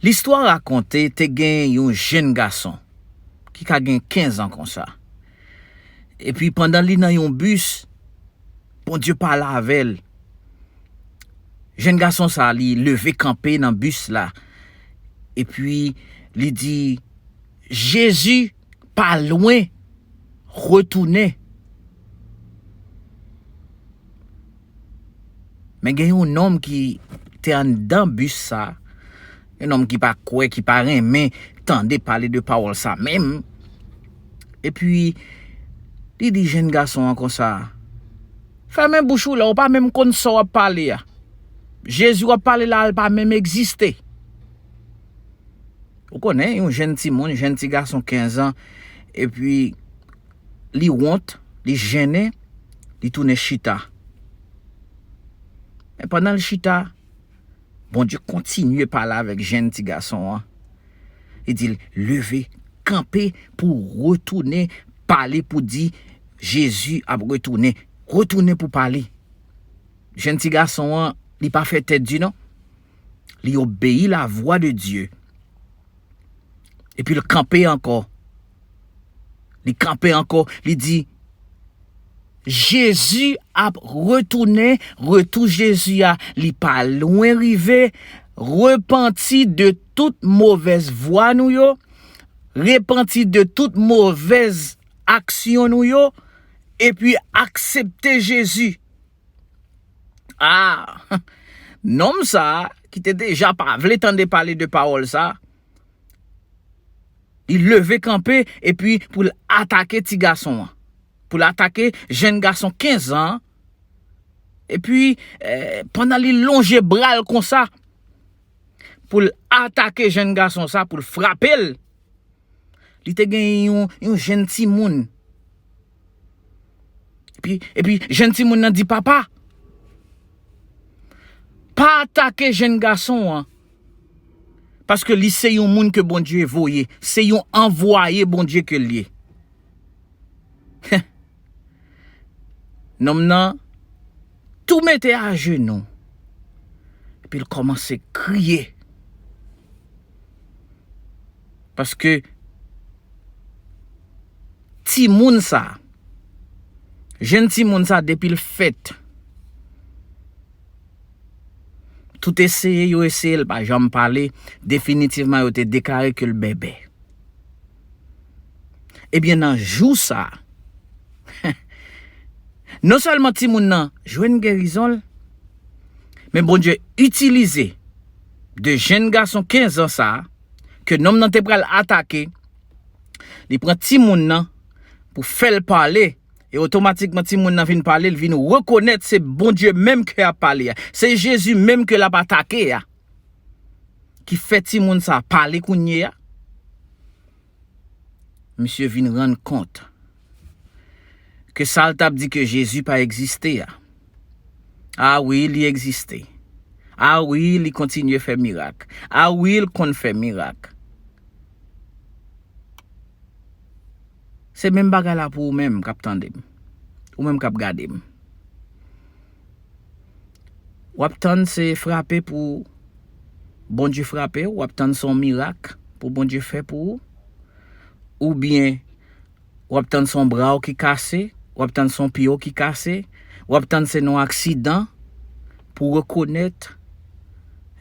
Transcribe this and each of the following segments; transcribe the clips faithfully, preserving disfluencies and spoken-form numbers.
Listwa rakonte te gen yon jenn gason ki ka gen kenz an konsa. Epi pandan li nan yon bis, Bondye pale avè l. Jenn gason sa, li leve kanpe nan bis la. Epi li di, Jezi pa lwen, retounen. Men gen yon nonm ki te anndan bis sa, yon nonm ki pa kwè, ki pa renmen tande pale de pawòl sa menm. Epi, li di jenn gason an konsa, fèmen bouch ou la, ou pa menm konn sa w ap pale a. Jezi w ap pale la, l pa menm egziste. Ou konnen, yon jenn timoun, jenn ti gason kenz an, epi li wont, li jennen, li tounen chita. Men pandan l chita, Bondye kontinye pale avèk jenn ti gason an. Li di l, leve, kanpe pou retounen, pale pou di, Jezi ap retounen. Retounen pou pale. Jenn ti gason an, li pa fè tèt di non. Li obeyi la vwa de Dye. Epi l kanpe ankò. Li kanpe ankò, li di, Jezi ap retounen, retou Jezi a, li pa lwen rive, repanti de tout movèz vwa nou yo, repanti de tout movèz aksyon nou yo, epi aksepte Jezi. Ah, nonm sa, ki te deja pa vle tande pale de pawòl sa, li leve kanpe epi pou l atake ti gason an. Pou l atake jenn gason kenz an. Epi, eh, pandan li lonje bra l konsa, pou l atake jenn gason sa, pou l frape l, li te gen yon, yon jenn timoun. Epi, epi jenn timoun nan di, papa, pa atake jenn gason an. Paske li se yon moun ke Bondye voye. Se yon anvwaye Bondye ke l ye. Nonm nan tou mete ajenou. Epi l kòmanse kriye. Paske timoun sa, jenn timoun sa, depi l fèt, tout eseye yo eseye, l pa janm pale, definitivman yo te deklare ke l bèbè. Ebyen, nan jou sa, non sèlman timoun nan jwenn gerizon l, men Bondye itilize de jenn gason kenz an sa, ke nonm nan te pral atake, li pran timoun nan pou fè l pale, e otomatikman timoun nan vin pale, l vin rekonèt se Bondye menm ke ap pale a. Se Jezi menm ke l ap atake a. Ki fè timoun sa pale kounye a. Misye vin rann kont ke sa l t ap di ke Jezi pa egziste a. A wi, li egziste. A wi, li kontinye fè mirak. A wi, l konn fè mirak. Se menm bagay la pou ou menm k ap tande m. Ou menm k ap gade m. W ap tann se frape pou Bondye frape w, w ap tann se yon mirak pou Bondye fè pou ou, oubyen w ap tann se yon bra w ki kase, w ap tann se yon pye w ki kase, w ap tann se nan yon aksidan pou w rekonèt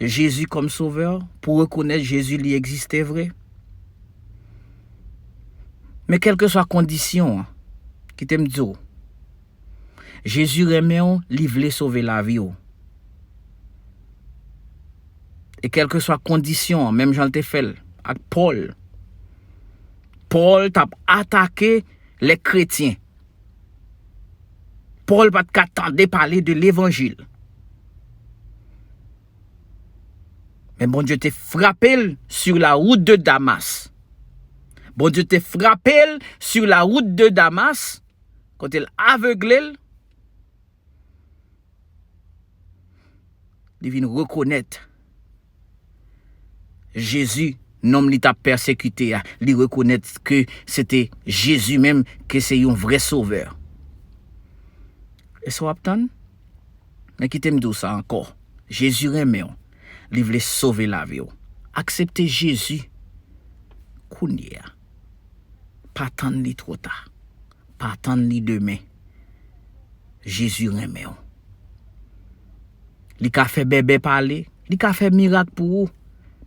Jezi kòm Sovè, pou w rekonèt Jezi li egziste vre. Men kèlkeswa kondisyon an, kite m di w, Jezi renmen w, li vle sove lavi w. E kèlkeswa kondisyon an, menm jan l te fè l ak Pòl, Pòl t ap atake lè kretyen. Pòl pa t ka tande pale de levanjil. Men Bondye te frape l sur la route de Damas. Bondye te frape l sur la route de Damas, kote l avegle l. Li vin rekonèt Jezi, nonm li t ap pèsekite a, li rekonèt ke se te Jezi menm, ke se yon vrè sovè. E sa w ap tann? Men kite m di w sa ankò. Jezi renmen w. Li vle sove lavi w. Aksepte Jezi kounye a. Pa tann li twò ta. Pa tann li demen. Jezi renmen w. Li ka fè bèbè pale, li ka fè mirak pou ou.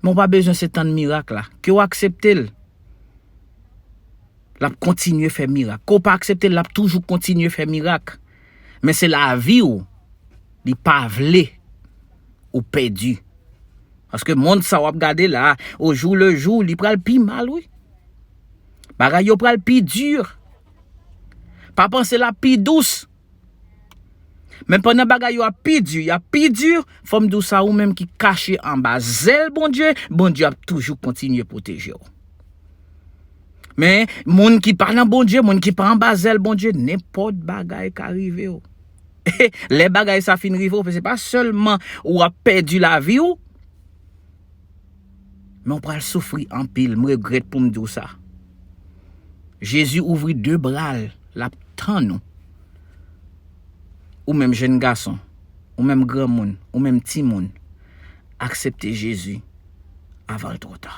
Men w pa bezwen se tann mirak la. Ke w aksepte l. L ap kontinye fè mirak. Ke w pa aksepte l, l ap toujou kontinye fè mirak. Men se lavi w, li pa vle ou pèdi. Paske mond sa w ap gade la, au jour le jour, li pral pi mal, wi. Bagay yo pral pi di. Pa panse l ap pi dous. Men pandan bagay yo ap pi di, y ap pi di, fò m di w sa, ou menm ki kache anba zèl Bondye, Bondye ap toujou kontinye pwoteje w. Men, moun ki pa nan Bondye, moun ki pa anba zèl Bondye, nenpòt bagay ka rive w. Lè bagay sa fin rive w, se pa sèlman ou ap pèdi lavi w, men w pral soufri anpil. M regrèt pou m di w sa. Jezi ouvri de bra l, l ap tann ou. Ou menm jèn gason, ou menm granmoun, ou menm timoun, aksepte Jezi avan l twò ta.